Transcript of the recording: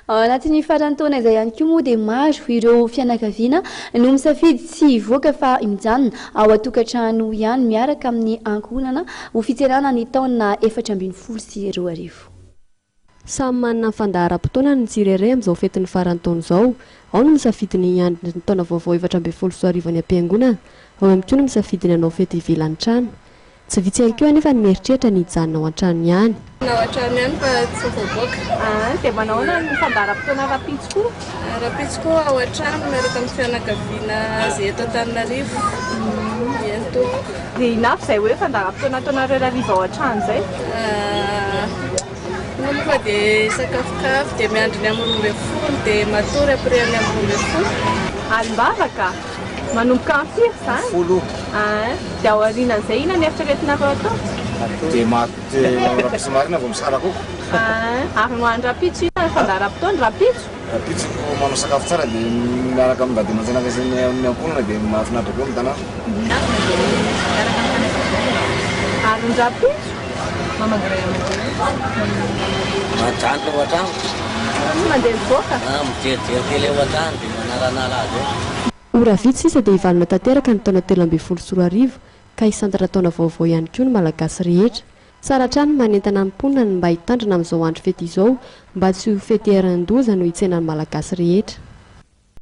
Ao anatin'ny faran'ny taona izay ihany koa moa dia maro ireo fianakaviana no misafidy tsy hivoaka fa mijanona ao an-tokantrano ihany miaraka amin'ny ankohonana ho fitsenana ny taona 2014. Samy manana ny fandaharam-potoanany ny tsirairay amin'izao fetin'ny faran'ny taona izao. Ao ny misafidy ny hiandry ny taona vaovao 2014 any am-piangonana, ao ihany koa ny misafidy ny hanao fety ivelan'ny trano. Tsy vitsy ihany koa anefa ny mieritreritra ny hijanona ao an-trano ihany. Ao an-trano ihany fa tsy mivoaboaka. Aa dia manao ahoana ny fandaharam-potoana rahampitso koa? Rahampitso koa ao an-trano miaraka amin'ny fianakaviana izay eto Antananarivo. Eny tompoko. Dia inona avy izay hoe fandaharam-potoana ataonareo rahariva ao an-trano izay? Inona moa fa dia sakafokafo dia miandry ny amin'ny 12 dia matory après ny amin'ny 12. Alim-bavaka? Manomboka amin'ny firy izany? 10. Aa, dia aorianan'izay inona no eritreretinareo atao? Dia maty rahampitso maraina vao misaraka koa. Aa, ary ny ho an'ny rahampitso inona ny fandaharam-potoana rahampitso? Rahampitso manao sakafo tsara dia miaraka amin'ny vady aman-janaka sy ny ankohonana dia mahafinaritra be ny tanàna. Ary ny rahampitso? Majanona ao an-trano. Tsy mandeha mivoaka? Ah, mijerijery télé ao an-trano dia manalanala azy eo. Ora vitsy sisa dia hivalona tanteraka ny taona 2013 ka hisantatra taona vaovao ihany koa ny Malagasy rehetra. Tsara hatrany ny manentana ny mponina ny mba hitandrina amin'izao andro fety izao mba tsy ho fety eran-doza no hitsenan'ny Malagasy rehetra.